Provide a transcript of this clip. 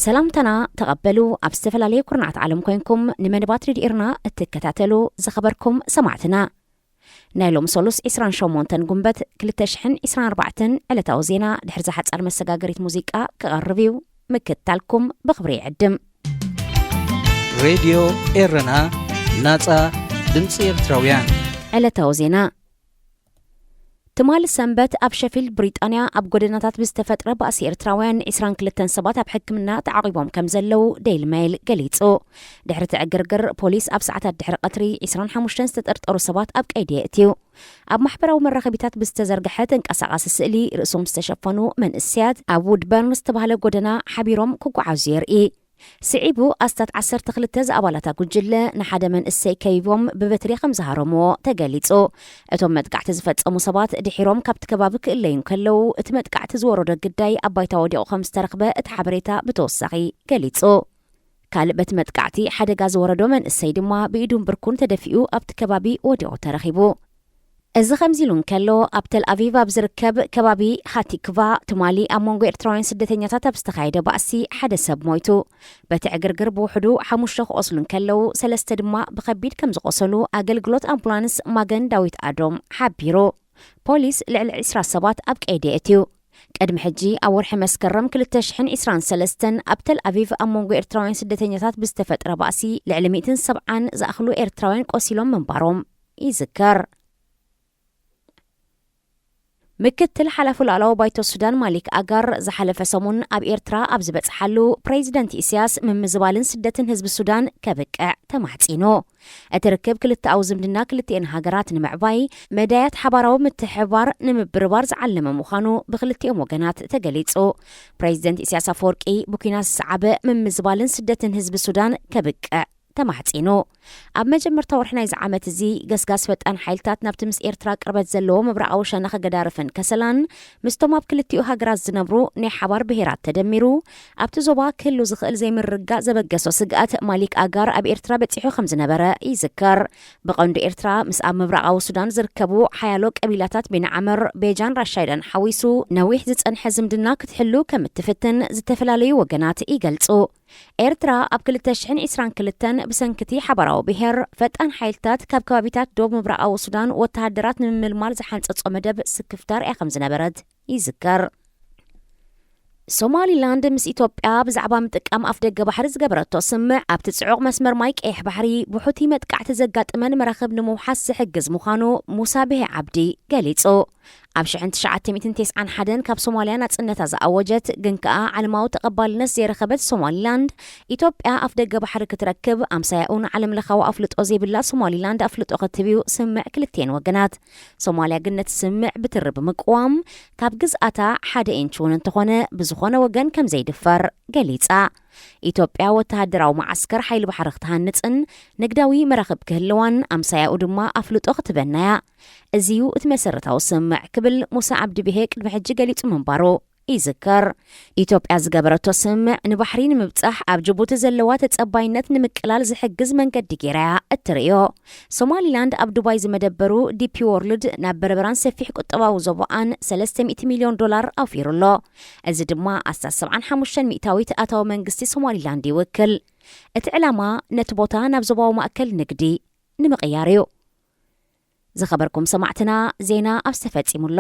ሰላምታና ተቐበሉ። ኣብ ዝተፈላለየ ኩርናዓት ዓለም ኮይንኩም ንመደባት ሬድዮ ኤረና እትከታተሉ ዝኸበርኩም ሰማዕትና፣ ናይ ሎም ሰሉስ ዕስራን ሸሞንተን ጉንበት ክልተ ሽሕን ዕስራን ኣርባዕተን ዕለታዊ ዜና ድሕሪ ዝሓጻር መሰጋገሪት ሙዚቃ ክቐርብ እዩ። ምክትታልኩም ብኽብሪ ይዕድም። ሬድዮ ኤረና፣ ናጻ ድምጺ ኤርትራውያን። ዕለታዊ ዜና። ትማሊ ሰንበት ኣብ ሸፊልድ ብሪጣንያ ኣብ ጎደናታት ብዝተፈጥረ ባእሲ ኤርትራውያን ዕስራን ክልተን ሰባት ኣብ ሕክምና ተዓቒቦም ከም ዘለዉ ዴይሊ ሜይል ገሊጹ። ድሕሪ እቲ ዕግርግር ፖሊስ ኣብ ሰዓታት ድሕሪ ቀትሪ ዕስራን ሓሙሽተን ዝተጠርጠሩ ሰባት ኣብ ቀይዲ የእትዩ። ኣብ ማሕበራዊ መራኸቢታት ብዝተዘርግሐ ተንቀሳቓሲ ስእሊ ርእሶም ዝተሸፈኑ መንእሰያት ኣብ ውድበርን ዝተባህለ ጎደና ሓቢሮም ክጓዓዙ የርኢ። ስዒቡ ኣስታት ዓሰርተ ክልተ ዝኣባላታ ጉጅለ ንሓደ መንእሰይ ከቢቦም ብበትሪ ከም ዝሃረምዎ ተገሊጹ። እቶም መጥቃዕቲ ዝፈጸሙ ሰባት ድሒሮም ካብቲ ከባቢ ክእለዩ እንከለዉ እቲ መጥቃዕቲ ዝወረዶ ግዳይ ኣብ ባይታ ወዲቑ ከም ዝተረኽበ እቲ ሓበሬታ ብተወሳኺ ገሊጹ። ካልእ በቲ መጥቃዕቲ ሓደጋ ዝወረዶ መንእሰይ ድማ ብኢዱን ብርኩን ተደፊኡ ኣብቲ ከባቢ ወዲቑ ተረኺቡ። እዚ ከምዚ ኢሉ እንከሎ ኣብ ተል ኣቪቭ ኣብ ዝርከብ ከባቢ ሃቲክቫ ትማሊ ኣብ መንጎ ኤርትራውያን ስደተኛታት ኣብ ዝተኻየደ ባእሲ ሓደ ሰብ ሞይቱ። በቲ ዕግርግር ብውሕዱ ሓሙሽተ ክቆስሉ እንከለዉ ሰለስተ ድማ ብኸቢድ ከም ዝቆሰሉ ኣገልግሎት ኣምቡላንስ ማገን ዳዊት ኣዶም ሓቢሩ። ፖሊስ ልዕሊ ዕስራ ሰባት ኣብ ቀይዲ የእትዩ። ቅድሚ ሕጂ ኣብ ወርሒ መስከረም ክልተ ሽሕን ዕስራን ሰለስተን ኣብ ተል ኣቪቭ ኣብ መንጎ ኤርትራውያን ስደተኛታት ብዝተፈጥረ ባእሲ ልዕሊ ሚእትን ሰብዓን ዝኣኽሉ ኤርትራውያን ቆሲሎም ምንባሮም ይዝከር። ምክትል ሓላፊ ሉዓላዊ ባይቶ ሱዳን ማሊክ ኣጋር ዝሓለፈ ሰሙን ኣብ ኤርትራ ኣብ ዝበጽሓሉ ፕሬዚደንት ኢሳያስ ምምዝባልን ስደትን ህዝቢ ሱዳን ከብቅዕ ተማሕጺኑ። እቲ ርክብ ክልተኣዊ ዝምድና ክልቲኤን ሃገራት ንምዕባይ መዳያት ሓባራዊ ምትሕብባር ንምብርባር ዝዓለመ ምዃኑ ብክልቲኦም ወገናት ተገሊጹ። ፕሬዚደንት ኢሳያስ ኣፈወርቂ ብኲናት ዝሰዓበ ምምዝባልን ስደትን ህዝቢ ሱዳን ከብቅዕ ተማሕጺኑ። ኣብ መጀመርታ ወርሒ ናይዚ ዓመት እዚ ገስጋስ ፈጣን ሓይልታት ናብቲ ምስ ኤርትራ ቅርበት ዘለዎ ምብራቓዊ ሸነኽ ገዳርፍን ከሰላን ምስቶም ኣብ ክልቲኡ ሃገራት ዝነብሩ ናይ ሓባር ብሄራት ተደሚሩ ኣብቲ ዞባ ክህሉ ዝኽእል ዘይምርግጋእ ዘበገሶ ስግኣት ማሊክ ኣጋር ኣብ ኤርትራ በጺሑ ከም ዝነበረ ይዝከር። ብቐንዱ ኤርትራ ምስ ኣብ ምብራቓዊ ሱዳን ዝርከቡ ሓያሎ ቀቢላታት ቤንዓመር፣ ቤጃን ራሻይዳን ሓዊሱ ነዊሕ ዝጸንሐ ዝምድና ክትሕሉ ከም እትፍትን ዝተፈላለዩ ወገናት ይገልጹ። ኤርትራ ኣብ ክልተ ሽሕን ዕስራን ክልተን ብሰንክቲ ሓባራዊ ብሄር ፈጣን ሓይልታት ካብ ከባቢታት ዶብ ምብራቓዊ ሱዳን ወተሃደራት ንምምልማል ዝሓንጸጾ መደብ ስክፍታ ርእያ ከም ዝነበረት ይዝከር። ሶማሊላንድ ምስ ኢትዮጵያ ብዛዕባ ምጥቃም ኣፍደገ ባሕሪ ዝገበረቶ ስምዕ ኣብቲ ጽዑቕ መስመር ማይ ቀይሕ ባሕሪ ብሑቲ መጥቃዕቲ ዘጋጥመን መራኽብ ንምውሓስ ዝሕግዝ ምዃኑ ሙሳ ብሄ ዓብዲ ገሊጹ። ኣብ ሽሕን ትሽዓተ ሚእትን ተስዓን ሓደን ካብ ሶማልያ ናጽነታ ዝኣወጀት ግን ከኣ ዓለማዊ ተቐባልነት ዘይረኸበት ሶማሊላንድ ኢትዮጵያ ኣፍደገ ባሕሪ ክትረክብ ኣምሳያኡ ንዓለም ለኻዊ ኣፍልጦ ዘይብላ ሶማሊላንድ ኣፍልጦ ክትህብ እዩ ስምዕ ክልቲኤን ወገናት። ሶማልያ ግን ነቲ ስምዕ ብትሪ ብምቅዋም ካብ ግዝኣታ ሓደ ኢንች እውን እንተኾነ ብዝኾነ ወገን ከም ዘይድፈር ገሊጻ። ኢትዮጵያ ወተሃደራዊ መዓስከር ሓይሊ ባሕሪ ክትሃንጽን ንግዳዊ መራኽብ ክህልዋን ኣምሳያኡ ድማ ኣፍልጦ ክትበናያ። እዚዩ እቲ መሰረታዊ ስምዕ ክብል ሙሳ ዓብዲ ብሄ ቅድሚ ሕጂ ገሊጹ ምንባሩ ይዝከር። ኢትዮጵያ ዝገበረቶ ስምዕ ንባሕሪ ንምብጻሕ ኣብ ጅቡቲ ዘለዋ ተጸባይነት ንምቅላል ዝሕግዝ መንገዲ ገይራያ እትርእዮ። ሶማሊላንድ ኣብ ዱባይ ዝመደበሩ ዲፒ ዎርልድ ናብ በርበራን ሰፊሕ ቁጠባዊ ዞባኣን ሰለስተ ሚእቲ ሚልዮን ዶላር ኣውፊሩ ኣሎ። እዚ ድማ ኣስታት ሰብዓን ሓሙሽተን ሚእታዊት ኣታዊ መንግስቲ ሶማሊላንድ ይውክል። እቲ ዕላማ ነቲ ቦታ ናብ ዞባዊ ማእከል ንግዲ ንምቕያር እዩ። ዝኸበርኩም ሰማዕትና ዜና ኣብስ ተፈጺሙ ኣሎ።